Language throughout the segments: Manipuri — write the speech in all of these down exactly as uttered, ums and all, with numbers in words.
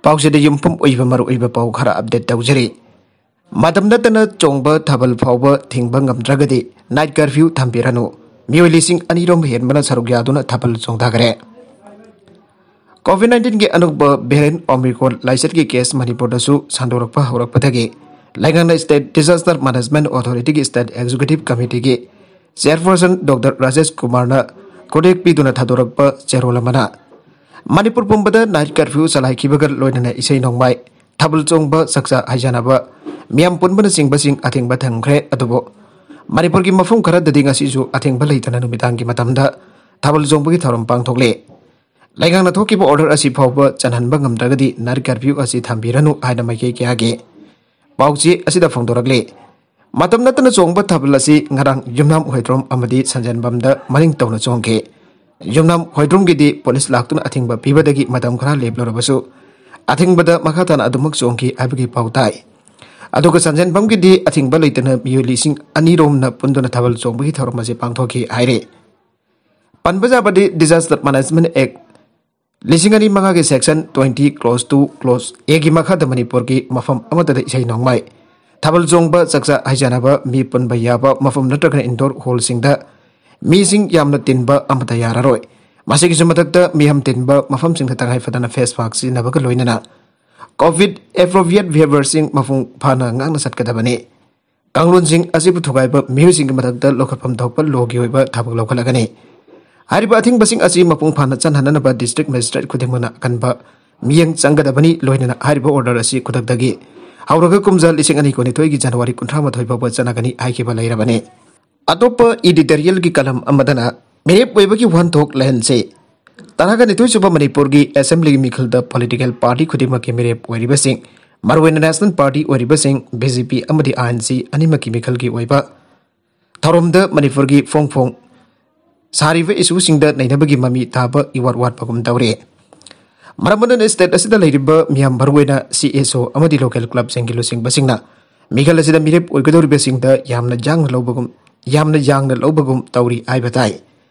ꯄꯥꯎꯁꯤꯗ ꯌꯨꯝꯐꯝ ꯑꯣꯏꯕ ꯃꯔꯨꯑꯣꯏꯕ ꯄꯥꯎ ꯈꯔ ꯑꯞꯗꯦꯠ ꯇꯧꯖꯔꯤ꯫ ꯃꯇꯝ ꯅꯠꯇꯅ ꯆꯣꯡꯕ ꯊꯥꯕꯜ ꯐꯥꯎꯕ ꯊꯤꯡꯕ ꯉꯝꯗ꯭ꯔꯒꯗꯤ ꯅꯥꯏꯠ ꯀꯔꯐ꯭ꯌꯨ ꯊꯝꯕꯤꯔꯅꯨ꯫ ꯃꯤꯑꯣꯏ ꯂꯤꯁꯤꯡ ꯑꯅꯤꯔꯣꯝ ꯍꯦꯟꯕꯅ ꯁꯔꯨꯛ ꯌꯥꯗꯨꯅ ꯊꯥꯕꯜ ꯆꯣꯡꯊꯈ꯭ꯔꯦ꯫ ꯀꯣꯚꯤꯗ ꯅꯥꯏꯟꯇꯤꯟꯒꯤ ꯑꯅꯧꯕ ꯚꯦꯔꯤꯌꯦꯟꯠ ꯑꯣꯃꯤꯀ꯭ꯔꯣꯟ ꯂꯥꯏꯆꯠꯀꯤ ꯀꯦꯁ ꯃꯅꯤꯄꯨꯔꯗꯁꯨ ꯁꯟꯗꯣꯔꯛꯄ ꯍꯧꯔꯛꯄꯗꯒꯤ ꯂꯩꯉꯥꯛꯅ ꯁ꯭ꯇꯦꯠ ꯗꯤꯖꯥꯁꯇꯔ ꯃꯦꯅꯦꯖꯃꯦꯟꯠ ꯑꯣꯊꯣꯔꯤꯇꯤꯒꯤ ꯁ꯭ꯇꯦꯠ ꯑꯦꯛꯖꯤꯀ꯭ꯌꯨꯇꯤꯚ ꯀꯃꯤꯇꯤꯒꯤ ꯆꯦꯌꯔꯄꯔꯁꯟ ꯗꯣꯛꯇꯔ ꯔꯥꯖꯦꯁ ꯀꯨꯃꯥꯔꯅ ꯈꯨꯠꯌꯦꯛ ꯄꯤꯗꯨꯅ ꯊꯥꯗꯣꯔꯛꯄ ꯆꯦꯔꯣꯜ ꯑꯃꯅ ꯃꯅꯤꯄꯨꯔ ꯄꯨꯝꯕꯗ ꯅꯥꯏꯠ ꯀꯔꯐ꯭ꯌꯨ ꯆꯂꯥꯏꯈꯤꯕꯒ ꯂꯣꯏꯅꯅ ꯏꯁꯩ ꯅꯣꯡꯃꯥꯏ, ꯊꯥꯕꯜ ꯆꯣꯡꯕ, ꯆꯥꯛꯆꯥ ꯍꯩꯖꯥꯟꯅꯕ, ꯃꯤꯌꯥꯝ ꯄꯨꯟꯕꯅꯆꯤꯡꯕꯁꯤꯡ ꯑꯊꯤꯡꯕ ꯊꯝꯈ꯭ꯔꯦ꯫ ꯑꯗꯨꯕꯨ ꯃꯅꯤꯄꯨꯔꯒꯤ ꯃꯐꯝ ꯈꯔꯗꯗꯤ ꯉꯁꯤꯁꯨ ꯑꯊꯤꯡꯕ ꯂꯩꯇꯅ ꯅꯨꯃꯤꯗꯥꯡꯒꯤ ꯃꯇꯝꯗ ꯊꯥꯕꯜ ꯆꯣꯡꯕꯒꯤ ꯊꯧꯔꯝ ꯄꯥꯡꯊꯣꯛꯂꯤ꯫ ꯂꯩꯉꯥꯛꯅ ꯊꯣꯛꯈꯤꯕ ꯑꯣꯔꯗꯔ ꯑꯁꯤ ꯐꯥꯎꯕ ꯆꯜꯍꯟꯕ ꯉꯝꯗ꯭ꯔꯒꯗꯤ ꯅꯥꯏꯠ ꯀꯔꯐ꯭ꯌꯨ ꯑꯁꯤ ꯊꯝꯕꯤꯔꯅꯨ ꯍꯥꯏꯅ ꯃꯥꯏꯀꯩ ꯀꯌꯥꯒꯤ ꯄꯥꯎꯆꯦ ꯑꯁꯤꯗ ꯐꯣꯡꯗꯣꯔꯛꯂꯤ꯫ ꯃꯇꯝ ꯅꯠꯇꯅ ꯆꯣꯡꯕ ꯊꯥꯕꯜ ꯑꯁꯤ ꯉꯔꯥꯡ ꯌꯨꯝꯅꯥꯝ ꯍꯣꯏꯗ꯭ꯔꯣꯝ ꯑꯃꯗꯤ ꯁꯟꯖꯦꯟꯕꯝꯗ ꯃꯅꯤꯡ ꯇꯧꯅ ꯆꯣꯡꯈꯤ꯫ ꯌꯨꯝꯅꯥꯝ ꯍꯣꯏꯗ꯭ꯔꯣꯝꯒꯤꯗꯤ ꯄꯨꯂꯤꯁ ꯂꯥꯛꯇꯨꯅ ꯑꯊꯤꯡꯕ ꯄꯤꯕꯗꯒꯤ ꯃꯇꯝ ꯈꯔ ꯂꯦꯞꯂꯨꯔꯕꯁꯨ, ꯑꯊꯤꯡꯕꯗ ꯃꯈꯥ ꯇꯥꯅ ꯑꯗꯨꯃꯛ ꯆꯣꯡꯈꯤ ꯍꯥꯏꯕꯒꯤ ꯄꯥꯎ ꯇꯥꯏ꯫ ꯑꯗꯨꯒ ꯁꯟꯖꯦꯟꯕꯝꯒꯤꯗꯤ ꯑꯊꯤꯡꯕ ꯂꯩꯇꯅ ꯃꯤꯑꯣꯏ ꯂꯤꯁꯤꯡ ꯑꯅꯤꯔꯣꯝꯅ ꯄꯨꯟꯗꯨꯅ ꯊꯥꯕꯜ ꯆꯣꯡꯕꯒꯤ ꯊꯧꯔꯝ ꯑꯁꯤ ꯄꯥꯡꯊꯣꯛꯈꯤ ꯍꯥꯏꯔꯤ꯫ ꯄꯟꯕ ꯌꯥꯕꯗꯤ ꯗꯤꯖꯥꯁꯇꯔ ꯃꯦꯅꯦꯖꯃꯦꯟꯠ ꯑꯦꯛ ꯂꯤꯁꯤꯡ ꯑꯅꯤ ꯃꯉꯥꯒꯤ section twenty close two close ꯑꯦꯒꯤ ꯃꯈꯥꯗ ꯃꯅꯤꯄꯨꯔꯒꯤ ꯃꯐꯝ ꯑꯃꯠꯇꯗ ꯏꯁꯩ ꯅꯣꯡꯃꯥꯏ, ꯊꯥꯕꯜ ꯆꯣꯡꯕ, ꯆꯥꯛꯆꯥ ꯍꯩꯖꯥꯟꯅꯕ, ꯃꯤ ꯄꯨꯟꯕ ꯌꯥꯕ ꯃꯐꯝ ꯅꯠꯇ꯭ꯔꯒꯅ ꯏꯟꯗꯣꯔ ꯍꯣꯜꯁꯤꯡꯗ ꯃꯤꯁꯤꯡ ꯌꯥꯝꯅ ꯇꯤꯟꯕ ꯑꯃꯠꯇ ꯌꯥꯔꯔꯣꯏ꯫ ꯃꯁꯤꯒꯤꯁꯨ ꯃꯊꯛꯇ ꯃꯤꯌꯥꯝ ꯇꯤꯟꯕ ꯃꯐꯝꯁꯤꯡꯗ ꯇꯉꯥꯏ ꯐꯗꯅ ꯐꯦꯁ ꯃꯥꯁꯛ ꯁꯤꯖꯤꯟꯅꯕꯒ ꯂꯣꯏꯅꯅ ꯀꯣꯚꯤꯗ ꯑꯦꯄ꯭ꯔꯣꯄ꯭ꯔꯤꯌꯦꯠ ꯕꯤꯍꯦꯕꯤꯌꯔꯁꯤꯡ ꯃꯄꯨꯡ ꯐꯥꯅ ꯉꯥꯛꯅ ꯆꯠꯀꯗꯕꯅꯤ꯫ ꯀꯥꯡꯂꯣꯟꯁꯤꯡ ꯑꯁꯤꯕꯨ ꯊꯨꯒꯥꯏꯕ ꯃꯤꯑꯣꯏꯁꯤꯡꯒꯤ ꯃꯊꯛꯇ ꯂꯧꯈꯠꯐꯝ ꯊꯣꯛꯄ ꯂꯣꯒꯤ ꯑꯣꯏꯕ ꯊꯕꯛ ꯂꯧꯈꯠꯂꯒꯅꯤ꯫ ꯍꯥꯏꯔꯤꯕ ꯑꯊꯤꯡꯕꯁꯤꯡ ꯑꯁꯤ ꯃꯄꯨꯡ ꯐꯥꯅ ꯆꯠꯍꯟꯅꯅꯕ ꯗꯤꯁꯇ꯭ꯔꯤꯛ ꯃꯦꯖꯤꯁꯇ꯭ꯔꯦꯠ ꯈꯨꯗꯤꯡꯃꯛꯅ ꯑꯀꯟꯕ ꯃꯤꯠꯌꯦꯡ ꯆꯪꯒꯗꯕꯅꯤ꯫ ꯂꯣꯏꯅꯅ ꯍꯥꯏꯔꯤꯕ ꯑꯣꯔꯗꯔ ꯑꯁꯤ ꯈꯨꯗꯛꯇꯒꯤ ꯍꯧꯔꯒ ꯀꯨꯝꯖꯥ ꯂꯤꯁꯤꯡ ꯑꯅꯤ ꯀꯨꯟꯅꯤꯊꯣꯏꯒꯤ ꯖꯅꯋꯥꯔꯤ ꯀꯨꯟꯊ꯭ꯔꯥ ꯃꯥꯊꯣꯏ ꯐꯥꯎꯕ ꯆꯠꯅꯒꯅꯤ ꯍꯥꯏꯈꯤꯕ ꯂꯩꯔꯕꯅꯤ꯫ ꯑꯇꯣꯞꯄ ꯏꯗꯤꯇꯣꯔꯤꯌꯦꯜꯒꯤ ꯀꯂꯝ ꯑꯃꯗꯅ ꯃꯤꯔꯦꯞ ꯑꯣꯏꯕꯒꯤ ꯋꯥꯍꯟꯊꯣꯛ ꯂꯩꯍꯟꯁꯤ꯫ ꯇꯔꯥꯒ ꯅꯤꯊꯣꯏ ꯁꯨꯕ ꯃꯅꯤꯄꯨꯔꯒꯤ ꯑꯦꯁꯦꯝꯕ꯭ꯂꯤꯒꯤ ꯃꯤꯈꯜꯗ ꯄꯣꯂꯤꯇꯤꯀꯦꯜ ꯄꯥꯔꯇꯤ ꯈꯨꯗꯤꯡꯃꯛꯀꯤ ꯃꯤꯔꯦꯞ ꯑꯣꯏꯔꯤꯕꯁꯤꯡ, ꯃꯔꯨꯑꯣꯏꯅ ꯅꯦꯁꯅꯦꯜ ꯄꯥꯔꯇꯤ ꯑꯣꯏꯔꯤꯕꯁꯤꯡ, ꯕꯤ ꯖꯦ ꯄꯤ ꯑꯃꯗꯤ ꯑꯥꯏ ꯑꯦꯟ ꯁꯤ ꯑꯅꯤꯃꯛꯀꯤ ꯃꯤꯈꯜꯒꯤ ꯑꯣꯏꯕ ꯊꯧꯔꯝꯗ ꯃꯅꯤꯄꯨꯔꯒꯤ ꯐꯣꯡ ꯐꯣꯡ ꯁꯥꯔꯤꯕ ꯏꯁꯨꯁꯤꯡꯗ ꯅꯩꯅꯕꯒꯤ ꯃꯃꯤ ꯇꯥꯕ ꯏꯋꯥꯠ ꯋꯥꯠꯄꯒꯨꯝ ꯇꯧꯔꯦ꯫ ꯃꯔꯝ ꯑꯗꯨꯅ ꯁ꯭ꯇꯦꯠ ꯑꯁꯤꯗ ꯂꯩꯔꯤꯕ ꯃꯤꯌꯥꯝ, ꯃꯔꯨꯑꯣꯏꯅ ꯁꯤ ꯑꯦꯁ ꯑꯣ ꯑꯃꯗꯤ ꯂꯣꯀꯦꯜ ꯀ꯭ꯂꯕꯁꯤꯡꯒꯤ ꯂꯨꯆꯤꯡꯕꯁꯤꯡꯅ ꯃꯤꯈꯜ ꯑꯁꯤꯗ ꯃꯤꯔꯦꯞ ꯑꯣꯏꯒꯗꯧꯔꯤꯕꯁꯤꯡꯗ ꯌꯥꯝꯅ ꯌꯥꯡꯅ ꯂꯧꯕꯒꯨꯝ, ꯌꯥꯝꯅ ꯌꯥꯡꯅ ꯂꯧꯕꯒꯨꯝ ꯇꯧꯔꯤ ꯍꯥꯏꯕ ꯇꯥꯏ꯫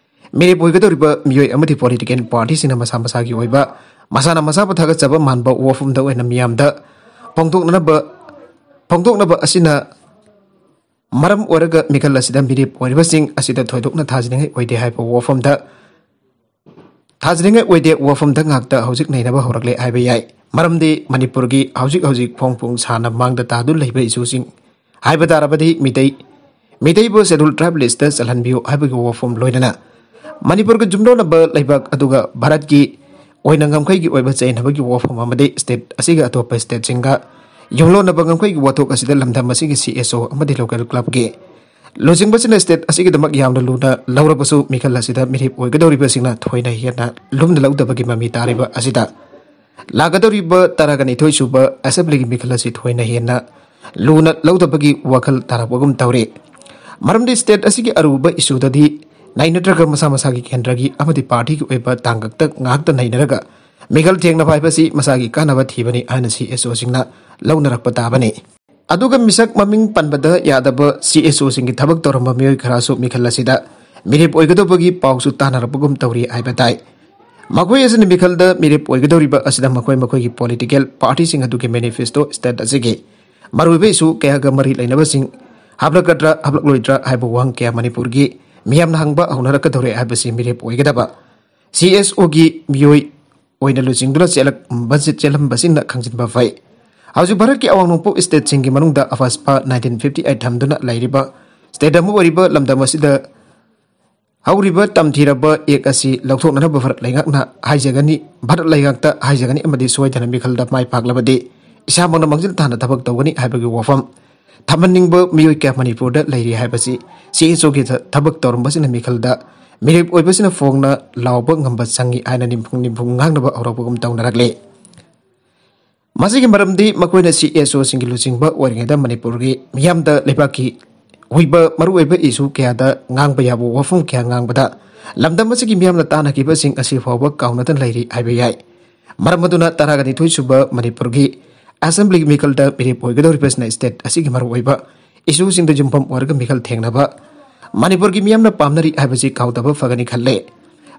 ꯃꯤꯔꯦꯞ ꯑꯣꯏꯒꯗꯧꯔꯤꯕ ꯃꯤꯑꯣꯏ ꯑꯃꯗꯤ ꯄꯣꯂꯤꯇꯤꯀꯦꯜ ꯄꯥꯔꯇꯤꯁꯤꯡꯅ ꯃꯁꯥ ꯃꯁꯥꯒꯤ ꯑꯣꯏꯕ ꯃꯁꯥꯅ ꯃꯁꯥꯕꯨ ꯊꯥꯒꯠꯆꯕ ꯃꯥꯟꯕ ꯋꯥꯐꯝꯗ ꯑꯣꯏꯅ ꯃꯤꯌꯥꯝꯗ ꯐꯣꯡꯗꯣꯛꯅꯅꯕ ꯐꯣꯡꯗꯣꯛꯅꯕ ꯑꯁꯤꯅ ꯃꯔꯝ ꯑꯣꯏꯔꯒ ꯃꯤꯈꯜ ꯑꯁꯤꯗ ꯃꯤꯔꯦꯞ ꯑꯣꯏꯔꯤꯕꯁꯤꯡ ꯑꯁꯤꯗ ꯊꯣꯏꯗꯣꯛꯅ ꯊꯥꯖꯅꯤꯡꯉꯥꯏ ꯑꯣꯏꯗꯦ ꯍꯥꯏꯕ ꯋꯥꯐꯝꯗ ꯊꯥꯖꯅꯤꯡꯉꯥꯏ ꯑꯣꯏꯗꯦ ꯋꯥꯐꯝꯗ ꯉꯥꯛꯇ ꯍꯧꯖꯤꯛ ꯅꯩꯅꯕ ꯍꯧꯔꯛꯂꯦ ꯍꯥꯏꯕ ꯌꯥꯏ꯫ ꯃꯔꯝꯗꯤ ꯃꯅꯤꯄꯨꯔꯒꯤ ꯍꯧꯖꯤꯛ ꯍꯧꯖꯤꯛ ꯐꯣꯡ ꯐꯣꯡ ꯁꯥꯅ ꯃꯥꯡꯗ ꯇꯥꯗꯨꯅ ꯂꯩꯕ ꯏꯁꯨꯁꯤꯡ ꯍꯥꯏꯕ ꯇꯥꯔꯕꯗꯤ ꯃꯤꯇꯩ ꯃꯤꯇꯩꯕꯨ ꯁꯦꯗꯨꯜ ꯇ꯭ꯔꯥꯏꯕ ꯂꯤꯁꯇ ꯆꯜꯍꯟꯕꯤꯌꯨ ꯍꯥꯏꯕꯒꯤ ꯋꯥꯐꯝ ꯂꯣꯏꯅꯅ ꯃꯅꯤꯄꯨꯔꯒ ꯌꯨꯝꯂꯣꯟꯅꯕ ꯂꯩꯕꯥꯛ ꯑꯗꯨꯒ ꯚꯥꯔꯠꯀꯤ ꯑꯣꯏꯅ ꯉꯝꯈꯩꯒꯤ ꯑꯣꯏꯕ ꯆꯌꯦꯠꯅꯕꯒꯤ ꯋꯥꯐꯝ ꯑꯃꯗꯤ ꯁ꯭ꯇꯦꯠ ꯑꯁꯤꯒ ꯑꯇꯣꯞꯄ ꯁ꯭ꯇꯦꯠꯁꯤꯡꯒ ꯌꯨꯝꯂꯣꯟꯅꯕ ꯉꯝꯈꯩꯒꯤ ꯋꯥꯊꯣꯛ ꯑꯁꯤꯗ ꯂꯝꯗꯝ ꯑꯁꯤꯒꯤ ꯁꯤ ꯑꯦꯁ ꯑꯣ ꯑꯃꯗꯤ ꯂꯣꯀꯦꯜ ꯀ꯭ꯂꯕꯀꯤ ꯂꯨꯆꯤꯡꯕꯁꯤꯅ ꯁ꯭ꯇꯦꯠ ꯑꯁꯤꯒꯤꯗꯃꯛ ꯌꯥꯝꯅ ꯂꯨꯅ ꯂꯧꯔꯕꯁꯨ ꯃꯤꯈꯜ ꯑꯁꯤꯗ ꯃꯤꯔꯦꯞ ꯑꯣꯏꯒꯗꯧꯔꯤꯕꯁꯤꯡꯅ ꯊꯣꯏꯅ ꯍꯦꯟꯅ ꯂꯨꯝꯅ ꯂꯧꯗꯕꯒꯤ ꯃꯃꯤ ꯇꯥꯔꯤꯕ ꯑꯁꯤꯗ ꯂꯥꯛꯀꯗꯧꯔꯤꯕ ꯇꯔꯥꯒ ꯅꯤꯊꯣꯏ ꯁꯨꯕ ꯑꯦꯁꯦꯝꯕ꯭ꯂꯤꯒꯤ ꯃꯤꯈꯜ ꯑꯁꯤ ꯊꯣꯏꯅ ꯍꯦꯟꯅ ꯂꯨꯅ ꯂꯧꯗꯕꯒꯤ ꯋꯥꯈꯜ ꯇꯥꯔꯛꯄꯒꯨꯝ ꯇꯧꯔꯤ꯫ ꯃꯔꯝꯗꯤ ꯁ꯭ꯇꯦꯠ ꯑꯁꯤꯒꯤ ꯑꯔꯨꯕ ꯏꯁꯨꯗꯗꯤ ꯅꯩꯅꯗ꯭ꯔꯒ ꯃꯁꯥ ꯃꯁꯥꯒꯤ ꯀꯦꯟꯗ꯭ꯔꯒꯤ ꯑꯃꯗꯤ ꯄꯥꯔꯇꯤꯒꯤ ꯑꯣꯏꯕ ꯇꯥꯡꯀꯛꯇ ꯉꯥꯛꯇ ꯅꯩꯅꯔꯒ ꯃꯤꯈꯜ ꯊꯦꯡꯅꯕ ꯍꯥꯏꯕꯁꯤ ꯃꯁꯥꯒꯤ ꯀꯥꯟꯅꯕ ꯊꯤꯕꯅꯤ ꯍꯥꯏꯅ ꯁꯤ ꯑꯦꯁ ꯑꯣꯁꯤꯡꯅ ꯂꯧꯅꯔꯛꯄ ꯇꯥꯕꯅꯤ꯫ ꯑꯗꯨꯒ ꯃꯤꯁꯛ ꯃꯃꯤꯡ ꯄꯟꯕꯗ ꯌꯥꯗꯕ ꯁꯤ ꯑꯦꯁ ꯑꯣꯁꯤꯡꯒꯤ ꯊꯕꯛ ꯇꯧꯔꯝꯕ ꯃꯤꯑꯣꯏ ꯈꯔꯁꯨ ꯃꯤꯈꯜ ꯑꯁꯤꯗ ꯃꯤꯔꯦꯞ ꯑꯣꯏꯒꯗꯧꯕꯒꯤ ꯄꯥꯎꯁꯨ ꯇꯥꯅꯔꯛꯄꯒꯨꯝ ꯇꯧꯔꯤ ꯍꯥꯏꯕ ꯇꯥꯏ꯫ ꯃꯈꯣꯏ ꯑꯁꯤꯅ ꯃꯤꯈꯜꯗ ꯃꯤꯔꯦꯞ ꯑꯣꯏꯒꯗꯧꯔꯤꯕ ꯑꯁꯤꯗ ꯃꯈꯣꯏ ꯃꯈꯣꯏꯒꯤ ꯄꯣꯂꯤꯇꯤꯀꯦꯜ ꯄꯥꯔꯇꯤꯁꯤꯡ ꯑꯗꯨꯒꯤ ꯃꯦꯅꯤꯐꯦꯁꯇꯣ ꯁ꯭ꯇꯦꯠ ꯑꯁꯤꯒꯤ ꯃꯔꯨꯑꯣꯏꯕ ꯏꯁꯨ ꯀꯌꯥꯒ ꯃꯔꯤ ꯂꯩꯅꯕꯁꯤꯡ ꯍꯥꯞꯂꯛꯀꯗ꯭ꯔꯥ ꯍꯥꯞꯂꯛꯂꯣꯏꯗ꯭ꯔꯥ ꯍꯥꯏꯕ ꯋꯥꯍꯪ ꯀꯌꯥ ꯃꯅꯤꯄꯨꯔꯒꯤ ꯃꯤꯌꯥꯝꯅ ꯍꯪꯕ ꯍꯧꯅꯔꯛꯀꯗꯧꯔꯦ ꯍꯥꯏꯕꯁꯤ ꯃꯤꯔꯦꯞ ꯑꯣꯏꯒꯗꯕ ꯁꯤ ꯑꯦꯁ ꯑꯣꯒꯤ ꯃꯤꯑꯣꯏ ꯑꯣꯏꯅ ꯂꯨꯆꯤꯡꯗꯨꯅ ꯆꯦꯜꯂꯛ-, ꯆꯦꯜꯂꯝꯕꯁꯤꯡꯅ ꯈꯪꯖꯤꯟꯕ ꯐꯩ꯫ ꯍꯧꯖꯤꯛ ꯚꯥꯔꯠꯀꯤ ꯑꯋꯥꯡ ꯅꯣꯡꯄꯣꯛ ꯁ꯭ꯇꯦꯠꯁꯤꯡꯒꯤ ꯃꯅꯨꯡꯗ ꯑꯐꯥꯁꯄꯥ ꯅꯥꯏꯟꯇꯤꯟ ꯐꯤꯐꯇꯤ ꯑꯩꯠ ꯊꯝꯗꯨꯅ ꯂꯩꯔꯤꯕ ꯁ꯭ꯇꯦꯠ ꯑꯃ ꯑꯣꯏꯔꯤꯕ ꯂꯝꯗꯝ ꯑꯁꯤꯗ ꯍꯧꯔꯤꯕ ꯇꯝꯊꯤꯔꯕ ꯑꯦꯛ ꯑꯁꯤ ꯂꯧꯊꯣꯛꯅꯅꯕ ꯚꯥꯔꯠ ꯂꯩꯉꯥꯛꯅ ꯍꯥꯏꯖꯒꯅꯤ, ꯚꯥꯔꯠ ꯂꯩꯉꯥꯛꯇ ꯍꯥꯏꯖꯒꯅꯤ ꯑꯃꯗꯤ ꯁꯣꯏꯗꯅ ꯃꯤꯈꯜꯗ ꯃꯥꯏ ꯄꯥꯛꯂꯕꯗꯤ ꯏꯁꯥꯃꯛꯅ ꯃꯥꯡꯖꯤꯜ ꯊꯥꯅ ꯊꯕꯛ ꯇꯧꯒꯅꯤ ꯍꯥꯏꯕꯒꯤ ꯋꯥꯐꯝ ꯊꯝꯍꯟꯅꯤꯡꯕ ꯃꯤꯑꯣꯏ ꯀꯌꯥ ꯃꯅꯤꯄꯨꯔꯗ ꯂꯩꯔꯤ ꯍꯥꯏꯕꯁꯤ ꯁꯤ ꯑꯦꯁ ꯑꯣꯒꯤ ꯊ-, ꯊꯕꯛ ꯇꯧꯔꯝꯕꯁꯤꯅ ꯃꯤꯈꯜꯗ ꯃꯤꯔꯦꯞ ꯑꯣꯏꯕꯁꯤꯅ ꯐꯣꯡꯅ ꯂꯥꯎꯕ ꯉꯝꯕ ꯆꯪꯏ ꯍꯥꯏꯅ ꯅꯤꯝꯐꯨꯡ ꯅꯤꯝꯐꯨꯡ ꯉꯥꯡꯅꯕ ꯍꯧꯔꯛꯄꯒꯨꯝ ꯇꯧꯅꯔꯛꯂꯤ꯫ ꯃꯁꯤꯒꯤ ꯃꯔꯝꯗꯤ ꯃꯈꯣꯏꯅ ꯁꯤ ꯑꯦꯁ ꯑꯣꯁꯤꯡꯒꯤ ꯂꯨꯆꯤꯡꯕ ꯑꯣꯏꯔꯤꯉꯩꯗ ꯃꯅꯤꯄꯨꯔꯒꯤ ꯃꯤꯌꯥꯝꯗ ꯂꯩꯕꯥꯛꯀꯤ ꯑꯣꯏꯕ ꯃꯔꯨꯑꯣꯏꯕ ꯏꯁꯨ ꯀꯌꯥꯗ ꯉꯥꯡꯕ ꯌꯥꯕ ꯋꯥꯐꯝ ꯀꯌꯥ ꯉꯥꯡꯕꯗ ꯂꯝꯗꯝ ꯑꯁꯤꯒꯤ ꯃꯤꯌꯥꯝꯅ ꯇꯥꯅꯈꯤꯕꯁꯤꯡ ꯑꯁꯤ ꯐꯥꯎꯕ ꯀꯥꯎꯅꯗꯅ ꯂꯩꯔꯤ ꯍꯥꯏꯕ ꯌꯥꯏ꯫ ꯃꯔꯝ ꯑꯗꯨꯅ ꯇꯔꯥꯒ ꯅꯤꯊꯣꯏ ꯁꯨꯕ ꯃꯅꯤꯄꯨꯔꯒꯤ ꯑꯦꯁꯦꯝꯕ꯭ꯂꯤꯒꯤ ꯃꯤꯈꯜꯗ ꯃꯤꯔꯦꯞ ꯑꯣꯏꯒꯗꯧꯔꯤꯕꯁꯤꯅ ꯁ꯭ꯇꯦꯠ ꯑꯁꯤꯒꯤ ꯃꯔꯨꯑꯣꯏꯕ ꯏꯁꯨꯁꯤꯡꯗ ꯌꯨꯝꯐꯝ ꯑꯣꯏꯔꯒ ꯃꯤꯈꯜ ꯊꯦꯡꯅꯕ ꯃꯅꯤꯄꯨꯔꯒꯤ ꯃꯤꯌꯥꯝꯅ ꯄꯥꯝꯅꯔꯤ ꯍꯥꯏꯕꯁꯤ ꯀꯥꯎꯗꯕ ꯐꯒꯅꯤ ꯈꯜꯂꯦ꯫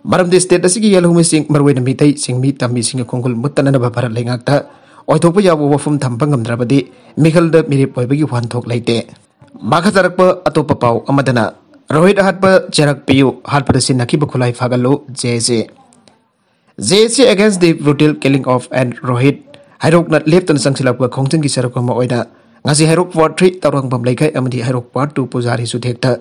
ꯃꯔꯝꯗꯤ state ꯑꯁꯤꯒꯤ ꯌꯦꯜꯍꯧꯃꯤꯁꯤꯡ, ꯃꯔꯨꯑꯣꯏꯅ ꯃꯤꯇꯩꯁꯤꯡ, ꯃꯤ ꯇꯝꯃꯤꯁꯤꯡꯒꯤ ꯈꯣꯡꯒꯨꯜ ꯃꯨꯠꯇꯅꯅꯕ ꯚꯥꯔꯠ ꯂꯩꯉꯥꯛꯇ ꯑꯣꯏꯊꯣꯛꯄ ꯌꯥꯕ ꯋꯥꯐꯝ ꯊꯝꯕ ꯉꯝꯗ꯭ꯔꯕꯗꯤ ꯃꯤꯈꯜꯗ ꯃꯤꯔꯦꯞ ꯑꯣꯏꯕꯒꯤ ꯋꯥꯍꯟꯊꯣꯛ ꯂꯩꯇꯦ꯫ ꯃꯈꯥ ꯇꯥꯔꯛꯄ ꯑꯇꯣꯞꯄ ꯄꯥꯎ ꯑꯃꯗꯅ, ꯔꯣꯍꯤꯠ ꯍꯥꯠꯄ ꯆꯦꯔꯛ ꯄꯤꯌꯨ, ꯍꯥꯠꯄꯗ ꯁꯤꯖꯤꯟꯅꯈꯤꯕ ꯈꯨꯠꯂꯥꯏ ꯐꯥꯒꯠꯂꯨ, J A C꯫ J A C against the brutal killing of an Rohit꯫ ꯍꯩꯔꯣꯛꯅ ꯂꯦꯞꯇꯅ ꯆꯪꯁꯤꯜꯂꯛꯄ ꯈꯣꯡꯖꯪꯒꯤ ꯁꯔꯨꯛ ꯑꯃ ꯑꯣꯏꯅ ꯉꯁꯤ ꯍꯩꯔꯣꯛ Ward three ꯇꯧꯔꯥꯡꯕꯝ ꯂꯩꯀꯥꯏ ꯑꯃꯗꯤ ꯍꯩꯔꯣꯛ Ward two ꯄꯨꯖꯥꯔꯤ ꯆꯨꯊꯦꯛꯇ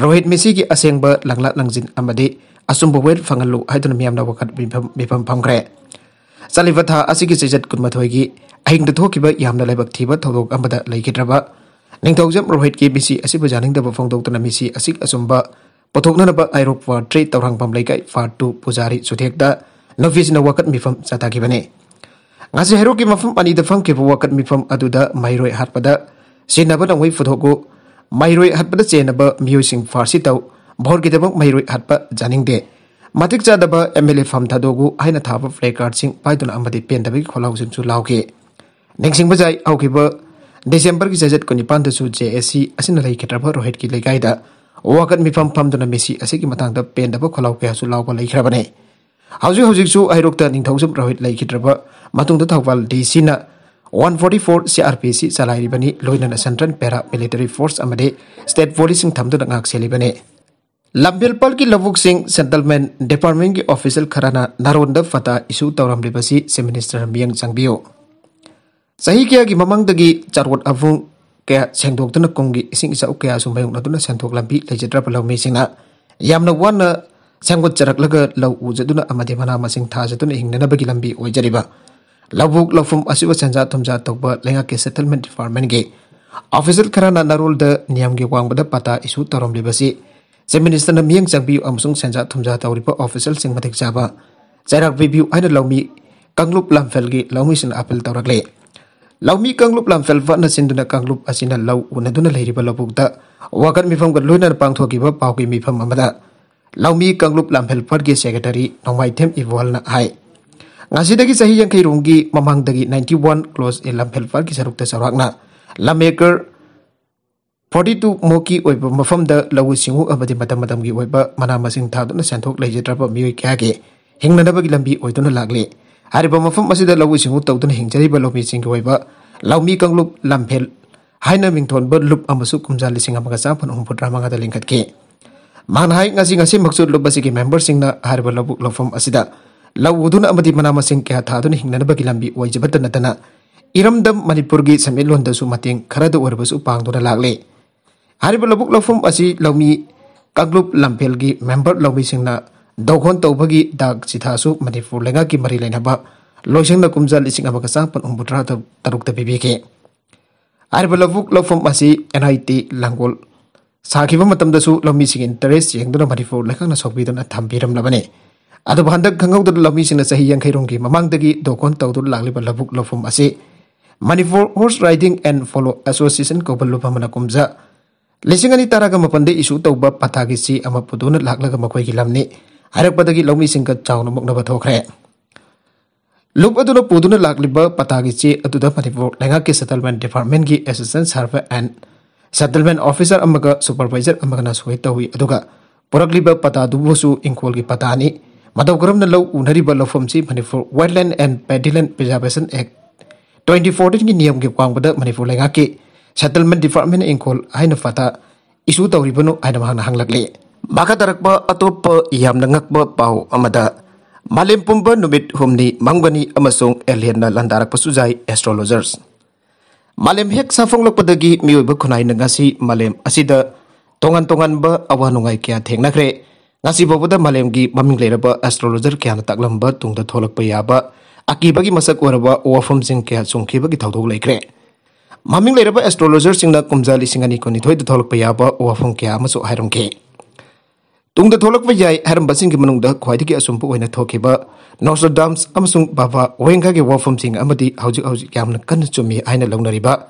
ꯔꯣꯍꯤꯠ ꯃꯦꯁꯤꯒꯤ ꯑꯁꯦꯡꯕ ꯂꯪꯂꯥ ꯂꯪꯖꯤꯟ ꯑꯃꯗꯤ ꯑꯆꯨꯝꯕ ꯋꯥꯌꯦꯜ ꯐꯪꯍꯜꯂꯨ ꯍꯥꯏꯗꯨꯅ ꯃꯤꯌꯥꯝꯅ ꯋꯥꯀꯠ ꯃꯤꯐꯝ, ꯃꯤꯐꯝ ꯐꯝꯈ꯭ꯔꯦ꯫ ꯆꯠꯂꯤꯕ ꯊꯥ ꯑꯁꯤꯒꯤ ꯆꯩꯆꯠ ꯀꯨꯟꯃꯥꯊꯣꯏꯒꯤ ꯑꯍꯤꯡꯗ ꯊꯣꯛꯈꯤꯕ ꯌꯥꯝꯅ ꯂꯥꯏꯕꯛ ꯊꯤꯕ ꯊꯧꯗꯣꯛ ꯑꯃꯗ ꯂꯩꯈꯤꯗ꯭ꯔꯕ ꯅꯤꯡꯊꯧꯖꯝ ꯔꯣꯍꯤꯠꯀꯤ ꯃꯤꯁꯤ ꯑꯁꯤꯕꯨ ꯌꯥꯅꯤꯡꯗꯕ ꯐꯣꯡꯗꯣꯛꯇꯨꯅ ꯃꯤꯁꯤ ꯑꯁꯤꯒꯤ ꯑꯆꯨꯝꯕ ꯄꯨꯊꯣꯛꯅꯅꯕ ꯍꯩꯔꯣꯛ Ward three ꯇꯧꯔꯥꯡꯕꯝ ꯂꯩꯀꯥꯏ Ward two ꯄꯨꯖꯥꯔꯤ ꯆꯨꯊꯦꯛꯇ ꯅꯨꯄꯤꯁꯤꯡꯅ ꯋꯥꯀꯠ ꯃꯤꯐꯝ ꯆꯠꯊꯈꯤꯕꯅꯤ꯫ ꯉꯁꯤ ꯍꯩꯔꯣꯛꯀꯤ ꯃꯐꯝ ꯑꯅꯤꯗ ꯐꯝꯈꯤꯕ ꯋꯥꯀꯠ ꯃꯤꯐꯝ ꯑꯗꯨꯗ ꯃꯍꯩꯔꯣꯏ ꯍꯥꯠꯄꯗ ꯁꯤꯖꯤꯟꯅꯕ ꯅꯣꯡꯃꯩ ꯄꯨꯊꯣꯛꯎ, ꯃꯍꯩꯔꯣꯏ ꯍꯥꯠꯄꯗ ꯆꯦꯟꯅꯕ ꯃꯤꯑꯣꯏꯁꯤꯡ ꯐꯥꯔꯁꯤ ꯇꯧ, ꯚꯣꯠꯀꯤꯗꯃꯛ ꯃꯍꯩꯔꯣꯏ ꯍꯥꯠꯄ ꯌꯥꯅꯤꯡꯗꯦ, ꯃꯇꯤꯛ ꯆꯥꯗꯕ M L A ꯐꯝ ꯊꯥꯗꯣꯛꯎ ꯍꯥꯏꯅ ꯊꯥꯕ placardꯁꯤꯡ ꯄꯥꯏꯗꯨꯅ ꯑꯃꯗꯤ ꯄꯦꯟꯗꯕꯒꯤ ꯈꯣꯜꯂꯥꯎꯁꯤꯡꯁꯨ ꯂꯥꯎꯈꯤ꯫ ꯅꯤꯡꯁꯤꯡꯕ ꯌꯥꯏ, ꯍꯧꯈꯤꯕ Decemberꯒꯤ ꯆꯩꯆꯠ ꯀꯨꯟꯅꯤꯄꯥꯟꯗꯁꯨ J A C ꯑꯁꯤꯅ ꯂꯩꯈꯤꯗ꯭ꯔꯕ ꯔꯣꯍꯤꯠꯀꯤ ꯂꯩꯀꯥꯏꯗ ꯋꯥꯀꯠ ꯃꯤꯐꯝ ꯐꯝꯗꯨꯅ ꯃꯤꯁꯤ ꯑꯁꯤꯒꯤ ꯃꯇꯥꯡꯗ ꯄꯦꯟꯗꯕ ꯈꯣꯜꯂꯥꯎ ꯀꯌꯥꯁꯨ ꯂꯥꯎꯕ ꯂꯩꯈ꯭ꯔꯕꯅꯤ꯫ ꯍꯧꯖꯤꯛ ꯍꯧꯖꯤꯛꯁꯨ ꯍꯩꯔꯣꯛꯇ ꯅꯤꯡꯊꯧꯖꯝ ꯔꯣꯍꯤꯠ ꯂꯩꯈꯤꯗ꯭ꯔꯕ ꯃꯇꯨꯡꯗ Thoubal D Cꯅ one forty four C R P C ꯆꯂꯥꯏꯔꯤꯕꯅꯤ, ꯂꯣꯏꯅꯅ Central Para Military Force ꯑꯃꯗꯤ State Policeꯁꯤꯡ ꯊꯝꯗꯨꯅ ꯉꯥꯛ ꯁꯦꯜꯂꯤꯕꯅꯤ꯫ ꯂꯝꯐꯦꯜ ꯄꯥꯠꯀꯤ ꯂꯧꯕꯨꯛꯁꯤꯡ Settlement Departmentꯀꯤ official ꯈꯔꯅ ꯅꯥꯔꯣꯟꯗ ꯄꯇꯥ issue ꯇꯧꯔꯝꯂꯤꯕꯁꯤ Chief Ministerꯅ ꯃꯤꯠꯌꯦꯡ ꯆꯪꯕꯤꯌꯨ꯫ ꯆꯍꯤ ꯀꯌꯥꯒꯤ ꯃꯃꯥꯡꯗꯒꯤ ꯆꯥꯔꯣꯠ ꯑꯕꯨꯡ ꯀꯌꯥ ꯁꯦꯡꯗꯣꯛꯇꯨꯅ ꯀꯨꯝꯒꯤ ꯏꯁꯤꯡ ꯏꯆꯥꯎ ꯀꯌꯥꯁꯨ ꯃꯥꯌꯣꯛꯅꯗꯨꯅ ꯁꯦꯟꯊꯣꯛ ꯂꯝꯕꯤ ꯂꯩꯖꯗ꯭ꯔꯕ ꯂꯧꯃꯤꯁꯤꯡꯅ ꯌꯥꯝꯅ ꯋꯥꯅ ꯁꯦꯝꯒꯠꯆꯔꯛꯂꯒ ꯂꯧ ꯎꯖꯗꯨꯅ ꯑꯃꯗꯤ ꯃꯅꯥ ꯃꯁꯤꯡ ꯊꯥꯖꯗꯨꯅ ꯍꯤꯡꯅꯅꯕꯒꯤ ꯂꯝꯕꯤ ꯑꯣꯏꯖꯔꯤꯕ ꯂꯧꯕꯨꯛ ꯂꯧꯐꯝ ꯑꯁꯤꯕꯨ ꯁꯦꯟꯖꯥ ꯊꯨꯝꯖꯥ ꯇꯧꯕ ꯂꯩꯉꯥꯛꯀꯤ Settlement Departmentꯀꯤ official ꯈꯔꯅ ꯅꯥꯔꯣꯜꯗ ꯅꯤꯌꯝꯒꯤ ꯋꯥꯡꯃꯗ ꯄꯇꯥ issue ꯇꯧꯔꯝꯂꯤꯕꯁꯤ Chief Ministerꯅ ꯃꯤꯠꯌꯦꯡ ꯆꯪꯕꯤꯌꯨ ꯑꯃꯁꯨꯡ ꯁꯦꯟꯖꯥ ꯊꯨꯝꯖꯥ ꯇꯧꯔꯤꯕ officialꯁꯤꯡ ꯃꯇꯤꯛ ꯆꯥꯕ ꯆꯩꯔꯥꯛ ꯄꯤꯕꯤꯌꯨ ꯍꯥꯏꯅ ꯂꯧꯃꯤ ꯀꯥꯡꯂꯨꯞ ꯂꯝꯐꯦꯜꯒꯤ ꯂꯧꯃꯤꯁꯤꯡꯅ appeal ꯇꯧꯔꯛꯂꯤ꯫ ꯂꯧꯃꯤ ꯀꯥꯡꯂꯨꯞ ꯂꯝꯐꯦꯜ ꯄꯥꯠꯅ ꯁꯤꯟꯗꯨꯅ ꯀꯥꯡꯂꯨꯞ ꯑꯁꯤꯅ ꯂꯧ ꯎꯅꯗꯨꯅ ꯂꯩꯔꯤꯕ ꯂꯧꯕꯨꯛꯇ ꯋꯥꯀꯠ ꯃꯤꯐꯝꯒ ꯂꯣꯏꯅꯅ ꯄꯥꯡꯊꯣꯛꯈꯤꯕ ꯄꯥꯎꯒꯤ ꯃꯤꯐꯝ ꯑꯃꯗ ꯂꯧꯃꯤ ꯀꯥꯡꯂꯨꯞ ꯂꯝꯐꯦꯜ ꯄꯥꯠꯀꯤ Secretary ꯅꯣꯡꯃꯥꯏꯊꯦꯝ ꯏꯕꯣꯜꯅ ꯍꯥꯏ, ꯉꯁꯤꯗꯒꯤ ꯆꯍꯤ ꯌꯥꯡꯈꯩ ꯔꯣꯝꯒꯤ ꯃꯃꯥꯡꯗꯒꯤ ninety one clause A ꯂꯝꯐꯦꯜ ꯄꯥꯠꯀꯤ ꯁꯔꯨꯛꯇ ꯆꯥꯎꯔꯥꯛꯅ ꯂꯝ acre ꯐꯣꯔꯇꯤ ꯇꯨ ꯃꯨꯛꯀꯤ ꯑꯣꯏꯕ ꯃꯐꯝꯗ ꯂꯧꯎ ꯁꯤꯡꯎ ꯑꯃꯗꯤ ꯃꯇꯝ ꯃꯇꯝꯒꯤ ꯑꯣꯏꯕ ꯃꯅꯥ ꯃꯁꯤꯡ ꯊꯥꯗꯨꯅ ꯁꯦꯟꯊꯣꯛ ꯂꯩꯖꯗ꯭ꯔꯕ ꯃꯤꯑꯣꯏ ꯀꯌꯥꯒꯤ ꯍꯤꯡꯅꯅꯕꯒꯤ ꯂꯝꯕꯤ ꯑꯣꯏꯗꯨꯅ ꯂꯥꯛꯂꯤ꯫ ꯍꯥꯏꯔꯤꯕ ꯃꯐꯝ ꯑꯁꯤꯗ ꯂꯧꯎ ꯁꯤꯡꯎ ꯇꯧꯗꯨꯅ ꯍꯤꯡꯖꯔꯤꯕ ꯂꯧꯃꯤꯁꯤꯡꯒꯤ ꯑꯣꯏꯕ ꯂꯧꯃꯤ ꯀꯥꯡꯂꯨꯞ ꯂꯝꯐꯦꯜ ꯍꯥꯏꯅ ꯃꯤꯡꯊꯣꯟꯕ ꯂꯨꯞ ꯑꯃꯁꯨ ꯀꯨꯝꯖꯥ ꯂꯤꯁꯤꯡ ꯑꯃꯒ ꯆꯥꯝꯃꯥꯄꯟ ꯍꯨꯝꯐꯨꯇꯔꯥ ꯃꯉꯥꯗ ꯂꯤꯡꯈꯠꯈꯤ꯫ ꯃꯍꯥꯛꯅ ꯍꯥꯏ, ꯉꯁꯤ ꯉꯁꯤꯃꯛꯁꯨ ꯂꯨꯞ ꯑꯁꯤꯒꯤ ꯃꯦꯝꯕꯔꯁꯤꯡꯅ ꯍꯥꯏꯔꯤꯕ ꯂꯧꯕꯨꯛ ꯂꯧꯐꯝ ꯑꯁꯤꯗ ꯂꯧ ꯎꯗꯨꯅ ꯑꯃꯗꯤ ꯃꯅꯥ ꯃꯁꯤꯡ ꯀꯌꯥ ꯊꯥꯗꯨꯅ ꯍꯤꯡꯅꯅꯕꯒꯤ ꯂꯝꯕꯤ ꯑꯣꯏꯖꯕꯇ ꯅꯠꯇꯅ ꯏꯔꯝꯗꯝ ꯃꯅꯤꯄꯨꯔꯒꯤ ꯁꯦꯟꯃꯤꯠꯂꯣꯟꯗꯁꯨ ꯃꯇꯦꯡ ꯈꯔꯗ ꯑꯣꯏꯔꯕꯁꯨ ꯄꯥꯡꯗꯨꯅ ꯂꯥꯛꯂꯤ꯫ ꯍꯥꯏꯔꯤꯕ ꯂꯧꯕꯨꯛ ꯂꯧꯐꯝ ꯑꯁꯤ ꯂꯧꯃꯤ ꯀꯥꯡꯂꯨꯞ ꯂꯝꯐꯦꯜꯒꯤ ꯃꯦꯝꯕꯔ ꯂꯧꯃꯤꯁꯤꯡꯅ ꯗꯧꯈꯣꯟ ꯇꯧꯕꯒꯤ ꯗꯥꯛ ꯆꯤꯊꯥꯁꯨ ꯃꯅꯤꯄꯨꯔ ꯂꯩꯉꯥꯛꯀꯤ ꯃꯔꯤ ꯂꯩꯅꯕ ꯂꯣꯏꯁꯪꯅ ꯀꯨꯝꯖꯥ ꯂꯤꯁꯤꯡ ꯑꯃꯒ ꯆꯥꯃꯥꯄꯟ ꯍꯨꯝꯐꯨꯇꯔꯥ ꯇꯔꯨꯛꯇ ꯄꯤꯕꯤꯈꯤ꯫ ꯍꯥꯏꯔꯤꯕ ꯂꯧꯕꯨꯛ ꯂꯧꯐꯝ ꯑꯁꯤ ꯑꯦꯟ ꯑꯥꯏ ꯇꯤ ꯂꯥꯡꯒꯣꯜ ꯁꯥꯈꯤꯕ ꯃꯇꯝꯗꯁꯨ ꯂꯧꯃꯤꯁꯤꯡꯒꯤ ꯏꯟꯇꯔꯦꯁ ꯌꯦꯡꯗꯨꯅ ꯃꯅꯤꯄꯨꯔ ꯂꯩꯉꯥꯛꯅ ꯁꯣꯛꯄꯤꯗꯨꯅ ꯊꯝꯕꯤꯔꯝꯂꯕꯅꯤ꯫ ꯑꯗꯨꯕꯨ ꯍꯟꯗꯛ ꯈꯪꯍꯧꯗꯅ ꯂꯧꯃꯤꯁꯤꯡꯅ ꯆꯍꯤ ꯌꯥꯡꯈꯩꯔꯣꯝꯒꯤ ꯃꯃꯥꯡꯗꯒꯤ ꯗꯧꯈꯣꯟ ꯇꯧꯗꯨꯅ ꯂꯥꯛꯂꯤꯕ ꯂꯧꯕꯨꯛ ꯂꯧꯐꯝ ꯑꯁꯤ Manipur horse riding and polo association ꯀꯧꯕ ꯂꯨꯞ ꯑꯃꯅ ꯀꯨꯝꯖꯥ ꯂꯤꯁꯤꯡ ꯑꯅꯤ ꯇꯔꯥꯒ ꯃꯥꯄꯟꯗ ꯏꯁꯨ ꯇꯧꯕ ꯄꯇꯥꯒꯤ ꯆꯦ ꯑꯃ ꯄꯨꯗꯨꯅ ꯂꯥꯛꯂꯒ ꯃꯈꯣꯏꯒꯤ ꯂꯝꯅꯤ ꯍꯥꯏꯔꯛꯄꯗꯒꯤ ꯂꯧꯃꯤꯁꯤꯡꯒ ꯆꯥꯎꯅ ꯃꯨꯛꯅꯕ ꯊꯣꯛꯈ꯭ꯔꯦ꯫ ꯂꯨꯞ ꯑꯗꯨꯅ ꯄꯨꯗꯨꯅ ꯂꯥꯛꯂꯤꯕ ꯄꯇꯥꯒꯤ ꯆꯦ ꯑꯗꯨꯗ ꯃꯅꯤꯄꯨꯔ ꯂꯩꯉꯥꯛꯀꯤ ꯁꯦꯇꯜꯃꯦꯟ ꯗꯤꯄꯥꯔꯠꯃꯦꯟꯒꯤ assistant survey and settlement officer ꯑꯃꯒ ꯁꯨꯄꯔꯚꯥꯏꯖꯔ ꯑꯃꯒꯅ ꯁꯣꯏ ꯇꯧꯏ, ꯑꯗꯨꯒ ꯄꯨꯔꯛꯂꯤꯕ ꯄꯇꯥꯗꯨꯕꯨꯁꯨ ꯏꯪꯈꯣꯜꯒꯤ ꯄꯇꯥꯅꯤ꯫ ꯃꯇꯧ ꯀꯔꯝꯅ ꯂꯧ ꯎꯅꯔꯤꯕ ꯂꯧꯐꯝꯁꯤ ꯃꯅꯤꯄꯨꯔ ꯋꯥꯏꯜꯗꯂꯥꯏꯟ ꯑꯦꯟ ꯄꯦꯗꯤꯂꯦꯟ ꯄ꯭ꯔꯤꯖꯥꯔꯚꯦꯁꯟ ꯑꯦꯛ ꯇ꯭ꯋꯦꯟꯇꯤ ꯐꯣꯔꯇꯤꯟꯒꯤ ꯅꯤꯌꯝꯒꯤ ꯋꯥꯡꯃꯗ ꯃꯅꯤꯄꯨꯔ ꯂꯩꯉꯥꯛꯀꯤ ꯁꯦꯇꯜꯃꯦꯟ ꯗꯤꯄꯥꯔꯠꯃꯦꯟ ꯏꯪꯈꯣꯜ ꯍꯥꯏꯅ ꯄꯇꯥ ꯏꯁꯨ ꯇꯧꯔꯤꯕꯅꯣ ꯍꯥꯏꯅ ꯃꯍꯥꯛꯅ ꯍꯪꯂꯛꯂꯤ꯫ ꯃꯈꯥ ꯇꯥꯔꯛꯄ ꯑꯇꯣꯞꯄ ꯌꯥꯝꯅ ꯉꯛꯄ ꯄꯥꯎ ꯑꯃꯗ, ꯃꯥꯂꯦꯝ ꯄꯨꯝꯕ ꯅꯨꯃꯤꯠ ꯍꯨꯝꯅꯤ ꯃꯝꯒꯅꯤ ꯑꯃꯁꯨꯡ ꯑꯦꯂꯤꯌꯟꯅ ꯂꯥꯟꯗꯥꯔꯛꯄꯁꯨ ꯌꯥꯏ, ꯑꯦꯁꯇ꯭ꯔꯣꯂꯣꯖꯔꯁ꯫ ꯃꯥꯂꯦꯝ ꯍꯦꯛ ꯁꯥꯐꯣꯡꯂꯛꯄꯗꯒꯤ ꯃꯤꯑꯣꯏꯕ ꯈꯨꯟꯅꯥꯏꯅ ꯉꯁꯤ ꯃꯥꯂꯦꯝ ꯑꯁꯤꯗ ꯇꯣꯉꯥꯟ ꯇꯣꯉꯥꯟꯕ ꯑꯋꯥ ꯅꯨꯡꯉꯥꯏ ꯀꯌꯥ ꯊꯦꯡꯅꯈ꯭ꯔꯦ꯫ ꯉꯁꯤ ꯐꯥꯎꯕꯗ ꯃꯥꯂꯦꯝꯒꯤ ꯃꯃꯤꯡ ꯂꯩꯔꯕ ꯑꯦꯁꯇ꯭ꯔꯣꯂꯣꯖꯔ ꯀꯌꯥꯅ ꯇꯥꯛꯂꯝꯕ ꯇꯨꯡꯗ ꯊꯣꯛꯂꯛꯄ ꯌꯥꯕ ꯑꯀꯤꯕꯒꯤ ꯃꯁꯛ ꯑꯣꯏꯔꯕ ꯋꯥꯐꯝꯁꯤꯡ ꯀꯌꯥ ꯆꯨꯝꯈꯤꯕꯒꯤ ꯊꯧꯗꯣꯛ ꯂꯩꯈ꯭ꯔꯦ꯫ ꯃꯃꯤꯡ ꯂꯩꯔꯕ ꯑꯦꯁꯇ꯭ꯔꯣꯂꯣꯖꯔꯁꯤꯡꯅ ꯀꯨꯝꯖꯥ ꯂꯤꯁꯤꯡ ꯑꯅꯤ ꯀꯨꯟꯅꯤꯊꯣꯏꯗ ꯊꯣꯛꯂꯛꯄ ꯌꯥꯕ ꯋꯥꯐꯝ ꯀꯌꯥ ꯑꯃꯁꯨ ꯍꯥꯏꯔꯝꯈꯤ꯫ ꯇꯨꯡꯗ ꯊꯣꯛꯂꯛꯄ ꯌꯥꯏ ꯍꯥꯏꯔꯝꯕꯁꯤꯡꯒꯤ ꯃꯅꯨꯡꯗ ꯈ꯭ꯋꯥꯏꯗꯒꯤ ꯑꯆꯨꯝꯕ ꯑꯣꯏꯅ ꯊꯣꯛꯈꯤꯕ ꯅꯣꯁꯇ꯭ꯔꯥꯗꯥꯝꯁ ꯑꯃꯁꯨꯡ ꯕꯥꯕꯥ ꯋꯦꯡꯒꯥꯒꯤ ꯋꯥꯐꯝꯁꯤꯡ ꯑꯃꯗꯤ ꯍꯧꯖꯤꯛ ꯍꯧꯖꯤꯛ ꯌꯥꯝꯅ ꯀꯟꯅ ꯆꯨꯝꯃꯤ ꯍꯥꯏꯅ ꯂꯧꯅꯔꯤꯕ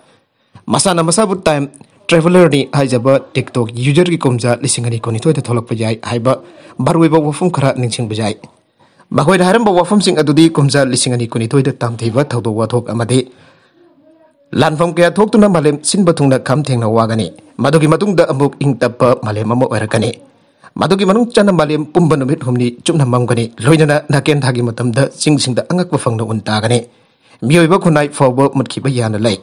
ꯃꯁꯥꯅ ꯃꯁꯥꯕꯨ ꯇꯥꯏꯝ ꯇ꯭ꯔꯦꯚꯦꯂꯔꯅꯤ ꯍꯥꯏꯖꯕ ꯇꯤꯛꯇꯣꯛ ꯌꯨꯖꯔꯒꯤ ꯀꯨꯝꯖꯥ ꯂꯤꯁꯤꯡ ꯑꯅꯤ ꯀꯨꯟꯅꯤꯊꯣꯏꯗ ꯊꯣꯛꯂꯛꯄ ꯌꯥꯏ ꯍꯥꯏꯕ ꯃꯔꯨꯑꯣꯏꯕ ꯋꯥꯐꯝ ꯈꯔ ꯅꯤꯡꯁꯤꯡꯕ ꯌꯥꯏ꯫ ꯃꯈꯣꯏꯅ ꯍꯥꯏꯔꯝꯕ ꯋꯥꯐꯝꯁꯤꯡ ꯑꯗꯨꯗꯤ ꯀꯨꯝꯖꯥ ꯂꯤꯁꯤꯡ ꯑꯅꯤ ꯀꯨꯟꯅꯤꯊꯣꯏꯗ ꯇꯝꯊꯤꯕ ꯊꯧꯗꯣꯛ ꯋꯥꯊꯣꯛ ꯑꯃꯗꯤ ꯂꯥꯟꯐꯝ ꯀꯌꯥ ꯊꯣꯛꯇꯨꯅ ꯃꯥꯂꯦꯝ ꯁꯤꯟꯕ ꯊꯨꯡꯅ ꯈꯝ ꯊꯦꯡꯅ ꯋꯥꯒꯅꯤ꯫ ꯃꯗꯨꯒꯤ ꯃꯇꯨꯡꯗ ꯑꯃꯨꯛ ꯏꯪ ꯇꯞꯄ ꯃꯥꯂꯦꯝ ꯑꯃ ꯑꯣꯏꯔꯛꯀꯅꯤ꯫ ꯃꯗꯨꯒꯤ ꯃꯅꯨꯡ ꯆꯟꯅ ꯃꯥꯂꯦꯝ ꯄꯨꯝꯕ ꯅꯨꯃꯤꯠ ꯍꯨꯝꯅꯤ ꯆꯨꯞꯅ ꯃꯝꯒꯅꯤ, ꯂꯣꯏꯅꯅ ꯅꯥꯀꯦꯟ ꯊꯥꯒꯤ ꯃꯇꯝꯗ ꯆꯤꯡꯁꯤꯡꯗ ꯑꯉꯛꯄ ꯐꯪꯅ ꯎꯟ ꯇꯥꯒꯅꯤ꯫ ꯃꯤꯑꯣꯏꯕ ꯈꯨꯟꯅꯥꯏ ꯐꯥꯎꯕ ꯃꯨꯠꯈꯤꯕ ꯌꯥꯅ ꯂꯩ꯫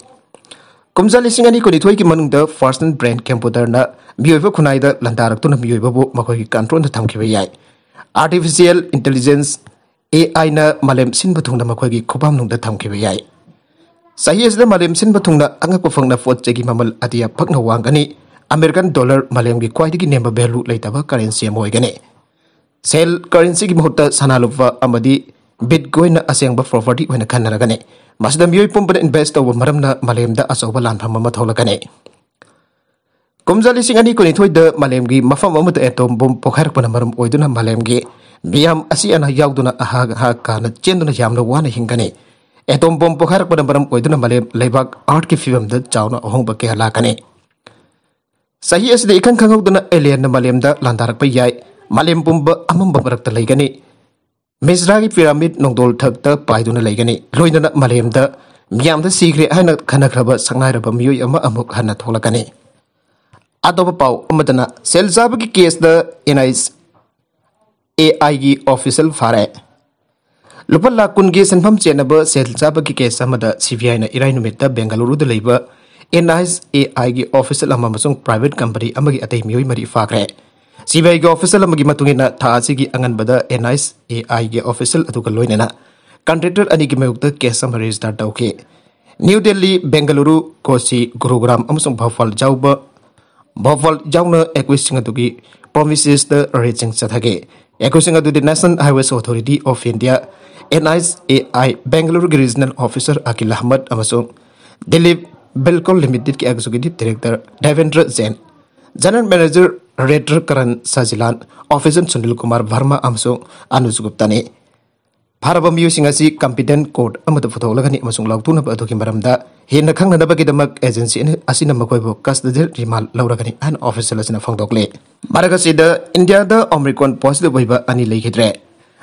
ꯀꯨꯝꯖꯥ ꯂꯤꯁꯤꯡ ꯑꯅꯤ ꯀꯨꯟꯅꯤꯊꯣꯏꯒꯤ ꯃꯅꯨꯡꯗ personal brain computerꯅ ꯃꯤꯑꯣꯏꯕ ꯈꯨꯟꯅꯥꯏꯗ ꯂꯥꯟꯗꯥꯔꯛꯇꯨꯅ ꯃꯤꯑꯣꯏꯕꯕꯨ ꯃꯈꯣꯏꯒꯤ controlꯗ ꯊꯝꯈꯤꯕ ꯌꯥꯏ꯫ Artificial intelligence, AIꯅ ꯃꯥꯂꯦꯝ ꯁꯤꯟꯕ ꯊꯨꯡꯅ ꯃꯈꯣꯏꯒꯤ ꯈꯨꯐꯝꯅꯨꯡꯗ ꯊꯝꯈꯤꯕ ꯌꯥꯏ꯫ ꯆꯍꯤ ꯑꯁꯤꯗ ꯃꯥꯂꯦꯝ ꯁꯤꯟꯕ ꯊꯨꯡꯅ ꯑꯉꯛꯄ ꯐꯪꯅ ꯄꯣꯠ ꯆꯩꯒꯤ ꯃꯃꯜ ꯑꯇꯤꯌꯥ ꯄꯛꯅ ꯋꯥꯡꯒꯅꯤ꯫ American dollar ꯃꯥꯂꯦꯝꯒꯤ ꯈ꯭ꯋꯥꯏꯗꯒꯤ ꯅꯦꯝꯕ value ꯂꯩꯇꯕ currency ꯑꯃ ꯑꯣꯏꯒꯅꯤ꯫ ꯁꯦꯜ currencyꯒꯤ ꯃꯍꯨꯠꯇ ꯁꯅꯥ ꯂꯨꯄꯥ ꯑꯃꯗꯤ Bitcoinꯅ ꯑꯁꯦꯡꯕ property ꯑꯣꯏꯅ ꯈꯟꯅꯔꯒꯅꯤ꯫ ꯃꯁꯤꯗ ꯃꯤꯑꯣꯏ ꯄꯨꯝꯕꯅ invest ꯇꯧꯕ ꯃꯔꯝꯅ ꯃꯥꯂꯦꯝꯗ ꯑꯆꯧꯕ ꯂꯥꯟꯐꯝ ꯑꯃ ꯊꯣꯛꯂꯛꯀꯅꯤ꯫ ꯀꯨꯝꯖꯥ ꯂꯤꯁꯤꯡ ꯑꯅꯤ ꯀꯨꯟꯅꯤꯊꯣꯏꯗ ꯃꯥꯂꯦꯝꯒꯤ ꯃꯐꯝ ꯑꯃꯗ atom bomb ꯄꯣꯈꯥꯏꯔꯛꯄꯅ ꯃꯔꯝ ꯑꯣꯏꯗꯨꯅ ꯃꯥꯂꯦꯝꯒꯤ ꯃꯤꯌꯥꯝ ꯑꯁꯤ ꯑꯅꯥ ꯌꯥꯎꯗꯨꯅ ꯑꯍꯥ ꯑꯍꯥ ꯀꯥꯅ ꯆꯦꯟꯗꯨꯅ ꯌꯥꯝꯅ ꯋꯥꯅ ꯍꯤꯡꯒꯅꯤ꯫ Atom bomb ꯄꯣꯈꯥꯏꯔꯛꯄꯅ ꯃꯔꯝ ꯑꯣꯏꯗꯨꯅ ꯃꯥꯂꯦꯝ ꯂꯩꯕꯥꯛ Earthꯀꯤ ꯐꯤꯕꯝꯗ ꯆꯥꯎꯅ ꯑꯍꯣꯡꯕ ꯀꯌꯥ ꯂꯥꯛꯀꯅꯤ꯫ ꯆꯍꯤ ꯑꯁꯤꯗ ꯏꯈꯪ ꯈꯪꯍꯧꯗꯅ alienꯅ ꯃꯥꯂꯦꯝꯗ ꯂꯥꯟꯗꯥꯔꯛꯄ ꯌꯥꯏ꯫ ꯃꯥꯂꯦꯝ ꯄꯨꯝꯕ ꯑꯃꯝꯕ ꯃꯔꯛꯇ ꯂꯩꯒꯅꯤ꯫ ꯃꯤꯖ꯭ꯔꯥꯒꯤ pyramid ꯅꯣꯡꯗꯣꯜ ꯊꯛꯇ ꯄꯥꯏꯗꯨꯅ ꯂꯩꯒꯅꯤ꯫ ꯂꯣꯏꯅꯅ ꯃꯥꯂꯦꯝꯗ ꯃꯤꯌꯥꯝꯗ ꯁꯤꯈ꯭ꯔꯦ ꯍꯥꯏꯅ ꯈꯟꯅꯈ꯭ꯔꯕ ꯁꯛꯅꯥꯏꯔꯕ ꯃꯤꯑꯣꯏ ꯑꯃ ꯑꯃꯨꯛ ꯍꯟꯅ ꯊꯣꯛꯂꯛꯀꯅꯤ꯫ ꯑꯇꯣꯞꯄ ꯄꯥꯎ ꯑꯃꯗꯅ, ꯁꯦꯜ ꯆꯥꯕꯒꯤ caseꯇ NISAIꯒꯤ official ꯐꯥꯔꯦ꯫ ꯂꯨꯄꯥ ꯂꯥꯈ ꯀꯨꯟꯒꯤ ꯁꯦꯟꯐꯝ ꯆꯦꯟꯅꯕ ꯁꯦꯜ ꯆꯥꯕꯒꯤ case ꯑꯃꯗ CBIꯅ ꯏꯔꯥꯏ ꯅꯨꯃꯤꯠꯇ ꯕꯦꯡꯒꯂꯨꯔꯨꯗ ꯂꯩꯕ NISAIꯒꯤ official ꯑꯃ ꯑꯃꯁꯨꯡ private company ꯑꯃꯒꯤ ꯑꯇꯩ ꯃꯤꯑꯣꯏ ꯃꯔꯤ ꯐꯥꯈ꯭ꯔꯦ꯫ CBIꯒꯤ official ꯑꯃꯒꯤ ꯃꯇꯨꯡ ꯏꯟꯅ, ꯊꯥ ꯑꯁꯤꯒꯤ ꯑꯉꯟꯕꯗ NISAIꯒꯤ official ꯑꯗꯨꯒ ꯂꯣꯏꯅꯅ contractor ꯑꯅꯤꯒꯤ ꯃꯥꯌꯣꯛꯇ case ꯑꯃ register ꯇꯧꯈꯤ꯫ ꯅ꯭ꯌꯨ ꯗꯦꯜꯂꯤ, ꯕꯦꯡꯒꯂꯨꯔꯨ, ꯀꯣꯆꯤ, ꯒꯨꯔꯨꯒ꯭ꯔꯥꯝ ꯑꯃꯁꯨꯡ ꯚꯣꯄꯥꯜ ꯌꯥꯎꯕ, ꯚꯣꯄꯥꯜ ꯌꯥꯎꯅ ꯑꯦꯀ꯭ꯌꯨꯖꯁꯤꯡ ꯑꯗꯨꯒꯤ premises raidꯁꯤꯡ ꯆꯠꯊꯈꯤ꯫ ꯑꯦꯀ꯭ꯌꯨꯖꯁꯤꯡ ꯑꯗꯨꯗꯤ National Highways Authority of India, NISAI, ꯕꯦꯡꯒꯂꯨꯔꯨꯒꯤ regional officer ꯑꯀꯤꯜ Ahmad ꯑꯃꯁꯨꯡ ꯗꯤꯂꯤꯞ ꯕꯤꯜꯀꯣꯟ Limitedꯀꯤ executive director ꯗꯦꯕꯦꯟꯗ꯭ꯔ ꯖꯦꯟ, general manager ꯔꯦꯗ꯭ꯔ ꯀꯔꯟ ꯁꯥꯖꯤꯂꯥꯟ, officer ꯁꯨꯅꯤꯜ ꯀꯨꯃꯥꯔ ꯚꯔꯃ ꯑꯃꯁꯨꯡ ꯑꯅꯨꯖ ꯒꯨꯞꯇꯥꯅꯤ꯫ ꯐꯥꯔꯕ ꯃꯤꯑꯣꯏꯁꯤꯡ ꯑꯁꯤ competent court ꯑꯃꯗ ꯄꯨꯊꯣꯛꯂꯒꯅꯤ ꯑꯃꯁꯨꯡ ꯂꯥꯎꯊꯣꯛꯅꯕ ꯑꯗꯨꯒꯤ ꯃꯔꯝꯗ ꯍꯦꯟꯅ ꯈꯪꯅꯅꯕꯒꯤꯗꯃꯛ agency ꯑꯁꯤꯅ ꯃꯈꯣꯏꯕꯨ custodial remand ꯂꯧꯔꯒꯅꯤ ꯍꯥꯏꯅ official ꯑꯁꯤꯅ ꯐꯣꯡꯗꯣꯛꯂꯤ꯫ ꯃꯔꯛ ꯑꯁꯤꯗ ꯏꯟꯗꯤꯌꯥꯗ Omicron positive ꯑꯣꯏꯕ ꯑꯅꯤ ꯂꯩꯈꯤꯗ꯭ꯔꯦ꯫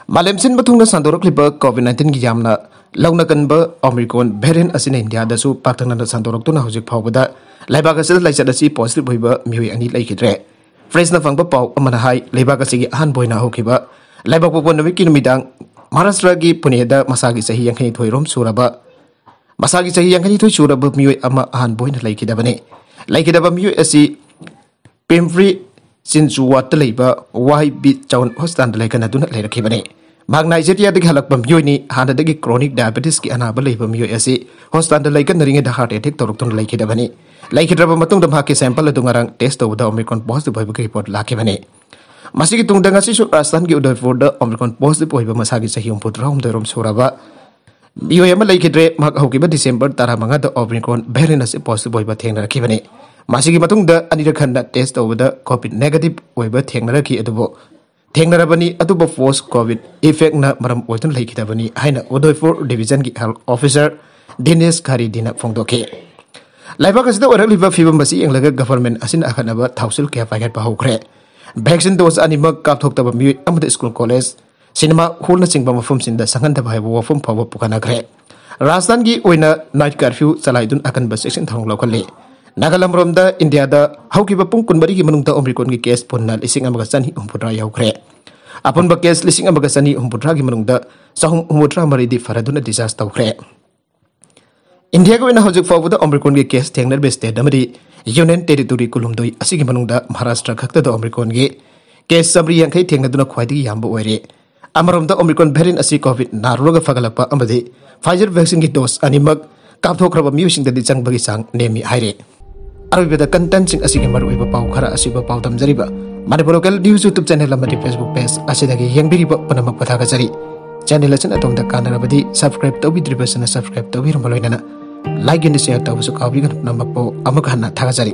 ꯃꯥꯂꯦꯝ ꯁꯤꯟꯕ ꯊꯨꯡꯅ ꯁꯟꯗꯣꯔꯛꯂꯤꯕ COVID nineteenꯒꯤ ꯌꯥꯝꯅ ꯂꯧꯅ ꯀꯟꯕ Omicron variant ꯑꯁꯤꯅ ꯏꯟꯗꯤꯌꯥꯗꯁꯨ ꯄꯥꯛꯇꯛꯅꯅ ꯁꯟꯗꯣꯔꯛꯇꯨꯅ ꯍꯧꯖꯤꯛ ꯐꯥꯎꯕꯗ ꯂꯩꯕꯥꯛ ꯑꯁꯤꯗ ꯂꯥꯏꯆꯠ ꯑꯁꯤ positive ꯑꯣꯏꯕ ꯃꯤꯑꯣꯏ ꯑꯅꯤ ꯂꯩꯈꯤꯗ꯭ꯔꯦ꯫ Pressꯅ ꯐꯪꯕ ꯄꯥꯎ ꯑꯃꯅ ꯍꯥꯏ, ꯂꯩꯕꯥꯛ ꯑꯁꯤꯒꯤ ꯑꯍꯥꯟꯕ ꯑꯣꯏꯅ ꯍꯧꯈꯤꯕ ꯂꯩꯕꯥꯛꯄꯣꯛꯄ ꯅꯨꯃꯤꯠꯀꯤ ꯅꯨꯃꯤꯗꯥꯡ ꯃꯍꯥꯔꯥꯁꯇ꯭ꯔꯒꯤ ꯄꯨꯅꯦꯗ ꯃꯁꯥꯒꯤ ꯆꯍꯤ ꯌꯥꯡꯈꯩꯅꯤꯊꯣꯏ ꯔꯣꯝ ꯁꯨꯔꯕ, ꯃꯁꯥꯒꯤ ꯆꯍꯤ ꯌꯥꯡꯈꯩꯅꯤꯊꯣꯏ ꯁꯨꯔꯕ ꯃꯤꯑꯣꯏ ꯑꯃ ꯑꯍꯥꯟꯕ ꯑꯣꯏꯅ ꯂꯩꯈꯤꯗꯕꯅꯤ꯫ ꯂꯩꯈꯤꯗꯕ ꯃꯤꯑꯣꯏ ꯑꯁꯤ ꯄꯤꯝꯄ꯭ꯔꯤ ꯆꯤꯟꯆꯨꯋꯥꯠꯇ ꯂꯩꯕ ꯋꯥꯏ ꯕꯤ ꯆꯥꯎꯟ ꯍꯣꯁꯄꯤꯇꯥꯜꯗ ꯂꯩꯀꯟꯅꯗꯨꯅ ꯂꯩꯔꯛꯈꯤꯕꯅꯤ꯫ ꯃꯍꯥꯛ ꯅꯥꯏꯖꯦꯔꯤꯌꯥꯗꯒꯤ ꯍꯜꯂꯛꯄ ꯃꯤꯑꯣꯏꯅꯤ꯫ ꯍꯥꯟꯅꯗꯒꯤ chronic diabetesꯀꯤ ꯑꯅꯥꯕ ꯂꯩꯕ ꯃꯤꯑꯣꯏ ꯑꯁꯤ ꯍꯣꯁꯄꯤꯇꯥꯜꯗ ꯂꯩꯀꯟꯅꯔꯤꯉꯩꯗ heart attack ꯇꯧꯔꯛꯇꯨꯅ ꯂꯩꯈꯤꯗꯕꯅꯤ꯫ ꯂꯩꯈꯤꯗ꯭ꯔꯕ ꯃꯇꯨꯡꯗ ꯃꯍꯥꯛꯀꯤ sample ꯑꯗꯨ ꯉꯔꯥꯡ test ꯇꯧꯕꯗ Omicron positive ꯑꯣꯏꯕꯒꯤ report ꯂꯥꯛꯈꯤꯕꯅꯤ꯫ ꯃꯁꯤꯒꯤ ꯇꯨꯡꯗ ꯉꯁꯤꯁꯨ ꯔꯥꯖꯁꯊꯥꯟꯒꯤ ꯎꯗꯥꯏꯄꯨꯔꯗ Omicron positive ꯑꯣꯏꯕ ꯃꯁꯥꯒꯤ ꯆꯍꯤ ꯍꯨꯝꯐꯨꯇꯔꯥꯍꯨꯝꯗꯣꯏ ꯔꯣꯝ ꯁꯨꯔꯕ ꯃꯤꯑꯣꯏ ꯑꯃ ꯂꯩꯈꯤꯗ꯭ꯔꯦ꯫ ꯃꯍꯥꯛ ꯍꯧꯈꯤꯕ ꯗꯤꯁꯦꯝꯕꯔ ꯇꯔꯥꯃꯉꯥꯗ Omicron variant ꯑꯁꯤ positive ꯑꯣꯏꯕ ꯊꯦꯡꯅꯔꯛꯈꯤꯕꯅꯤ꯫ ꯃꯁꯤꯒꯤ ꯃꯇꯨꯡꯗ ꯑꯅꯤꯔꯛ ꯍꯟꯅ test ꯇꯧꯕꯗ COVID negative ꯑꯣꯏꯕ ꯊꯦꯡꯅꯔꯛꯈꯤ, ꯑꯗꯨꯕꯨ ꯊꯦꯡꯅꯔꯕꯅꯤ꯫ ꯑꯗꯨꯕꯨ post COVID effectꯅ ꯃꯔꯝ ꯑꯣꯏꯗꯨꯅ ꯂꯩꯈꯤꯗꯕꯅꯤ ꯍꯥꯏꯅ ꯎꯗꯥꯏꯄꯨꯔ divisionꯒꯤ health officer ꯗꯤꯅꯦꯁ ꯈꯥꯔꯤꯗꯤꯅ ꯐꯣꯡꯗꯣꯛꯈꯤ꯫ ꯂꯩꯕꯥꯛ ꯑꯁꯤꯗ ꯑꯣꯏꯔꯛꯂꯤꯕ ꯐꯤꯕꯝ ꯑꯁꯤ ꯌꯦꯡꯂꯒ government ꯑꯁꯤꯅ ꯑꯈꯟꯅꯕ ꯊꯧꯁꯤꯜ ꯀꯌꯥ ꯄꯥꯏꯈꯠꯄ ꯍꯧꯈ꯭ꯔꯦ꯫ Vaccine dose ꯑꯅꯤꯃꯛ ꯀꯥꯞꯊꯣꯛꯇꯕ ꯃꯤꯑꯣꯏ ꯑꯃꯗꯤ school, college, cinema hallꯅꯆꯤꯡꯕ ꯃꯐꯝꯁꯤꯡꯗ ꯆꯪꯍꯟꯗꯕ ꯍꯥꯏꯕ ꯋꯥꯐꯝ ꯐꯥꯎꯕ ꯄꯨꯈꯠꯅꯈ꯭ꯔꯦ꯫ ꯔꯥꯖꯁꯊꯥꯟꯒꯤ ꯑꯣꯏꯅ night curfew ꯆꯂꯥꯏꯗꯨꯅ ꯑꯀꯟꯕ ꯆꯦꯛꯁꯤꯟ ꯊꯧꯔꯥꯡ ꯂꯧꯈꯠꯂꯤ꯫ ꯅꯥꯒꯥꯂꯝꯔꯣꯝꯗ ꯏꯟꯗꯤꯌꯥꯗ ꯍꯧꯈꯤꯕ ꯄꯨꯡ ꯀꯨꯟꯃꯔꯤꯒꯤ ꯃꯅꯨꯡꯗ Omicronꯒꯤ case ꯄꯨꯟꯅ ꯂꯤꯁꯤꯡ ꯑꯃꯒ ꯆꯅꯤ ꯍꯨꯝꯐꯨꯇꯔꯥ ꯌꯧꯈ꯭ꯔꯦ꯫ ꯑꯄꯨꯟꯕ case ꯂꯤꯁꯤꯡ ꯑꯃꯒ ꯆꯅꯤ ꯍꯨꯝꯐꯨꯇꯔꯥꯒꯤ ꯃꯅꯨꯡꯗ ꯆꯍꯨꯝ ꯍꯨꯝꯐꯨꯇꯔꯥ ꯃꯔꯤꯗꯤ ꯐꯔꯗꯨꯅ discharge ꯇꯧꯈ꯭ꯔꯦ꯫ ꯏꯟꯗꯤꯌꯥꯒꯤ ꯑꯣꯏꯅ ꯍꯧꯖꯤꯛ ꯐꯥꯎꯕꯗ Omicronꯒꯤ case ꯊꯦꯡꯅꯔꯤꯕ state ꯑꯃꯗꯤ union territory ꯀꯨꯟꯍꯨꯝꯗꯣꯏ ꯑꯁꯤꯒꯤ ꯃꯅꯨꯡꯗ ꯃꯍꯥꯔꯥꯁꯇ꯭ꯔ ꯈꯛꯇꯗ Omicronꯒꯤ case ꯆꯥꯃꯔꯤ ꯌꯥꯡꯈꯩ ꯊꯦꯡꯅꯗꯨꯅ ꯈ꯭ꯋꯥꯏꯗꯒꯤ ꯌꯥꯝꯕ ꯑꯣꯏꯔꯦ꯫ ꯑꯃꯔꯣꯝꯗ Omicron variant ꯑꯁꯤ COVID ꯅꯥꯔꯨꯔꯒ ꯐꯒꯠꯂꯛꯄ ꯑꯃꯗꯤ Pfizer vaccineꯒꯤ dose ꯑꯅꯤꯃꯛ ꯀꯥꯞꯊꯣꯛꯈ꯭ꯔꯕ ꯃꯤꯑꯣꯏꯁꯤꯡꯗꯗꯤ ꯆꯪꯕꯒꯤ ꯆꯥꯡ ꯅꯦꯝꯃꯤ ꯍꯥꯏꯔꯦ꯫ ꯑꯔꯣꯏꯕꯗ contentꯁꯤꯡ ꯑꯁꯤꯒꯤ ꯃꯔꯨꯑꯣꯏꯕ ꯄꯥꯎ ꯈꯔ ꯑꯁꯤꯕ ꯄꯥꯎ ꯇꯝꯖꯔꯤꯕ Manipur Local News YouTube channel ꯑꯃꯗꯤ Facebook page ꯑꯁꯤꯗꯒꯤ ꯌꯦꯡꯕꯤꯔꯤꯕ ꯄꯨꯝꯅꯃꯛꯄꯨ ꯊꯥꯒꯠꯆꯔꯤ꯫ Channel ꯑꯁꯤꯅ ꯑꯗꯣꯝꯗ ꯀꯥꯟꯅꯔꯕꯗꯤ subscribe ꯇꯧꯕꯤꯗ꯭ꯔꯤꯕꯁꯤꯅ subscribe ꯇꯧꯕꯤꯔꯝꯕ ꯂꯣꯏꯅꯅ like and share ꯇꯧꯕꯁꯨ ꯀꯥꯎꯕꯤꯒꯅꯨ꯫ ꯄꯨꯝꯅꯃꯛꯄꯨ ꯑꯃꯨꯛ ꯍꯟꯅ ꯊꯥꯒꯠꯆꯔꯤ꯫